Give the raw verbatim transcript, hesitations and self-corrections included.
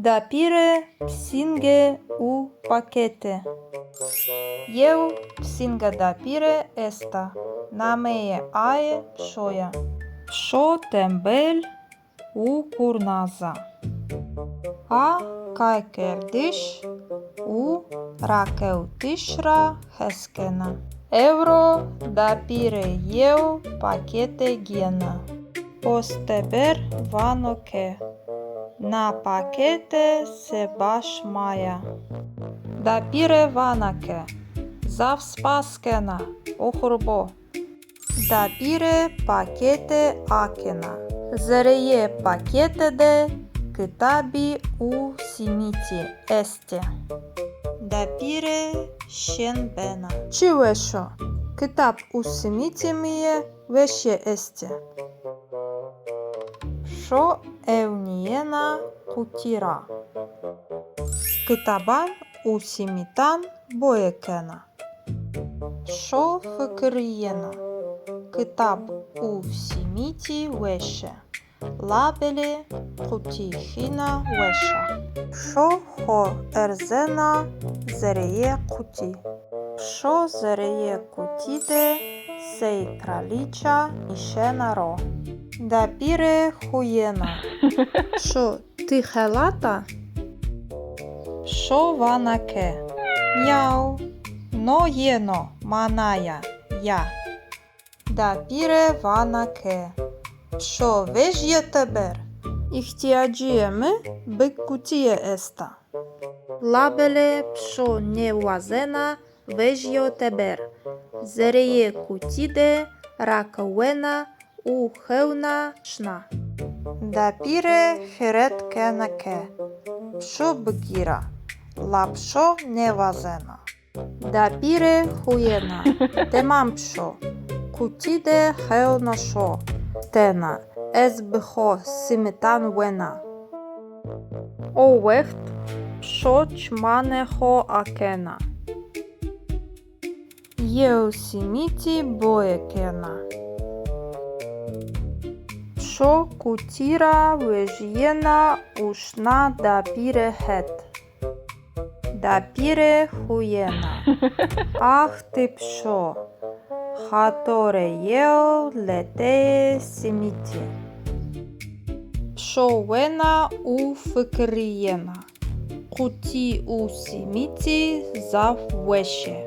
Dapîre, pisînge û pakete. Yew pisînga dapîre esta. Nameyê aye Pişo ya. Pişo tembel û kurnaz a. A kaykerdiş û rakewtiş ra hes kena. Ewro dapîre yew pakete gêna. Posteber vano ke na pakete seba şima ya. Dapîre vana ke zaf spas kena, oxir bo. Dapîre pakete akena. Zereyê pakete de kitabî û simîtî estê. Dapîre şên bena. Çi weş o! Kitab û simîtê mi yê weşî estê. Pişo ewnîyena qutî ra. Kitaban û simîtan boye kena. Pişo fikirîyena. Kitab û simîtî weş ê. Labelê qutî hîna weş a. Pişo xo erzena zereyê qutî. Pişo zereyê qutî de sey kralîça nîşena ro. Dapîre huyena. Pişo, ti xelat a? Pişo vana ke, miyaw, no yeno manaya ya. Dapîre vana ke, Pişo, vejîyo teber. Îhtîyacîyê mi bi qutîye esta. Labelê Pişo nêwazena vejîyo teber. Zereyê qutî de rakewena û hewna şina. Dapîre xîret kena ke Pişo bigîra, la Pişo nêwazena. Dapîre huyena. Temam Pişo. Qutî de hewna şo. Tena ez bi xo simîtan wena. O wext Pişo çimanê xo akena. Yew simîtî boye kena. Pişo qutî ra vejîyena û şina dapîre het. Dapîre huyena. Ax ti Pişo, xa to rê yew leteyê simîtî. Pişo wena û fikirîyena. Qutî û simîtî zaf weş ê.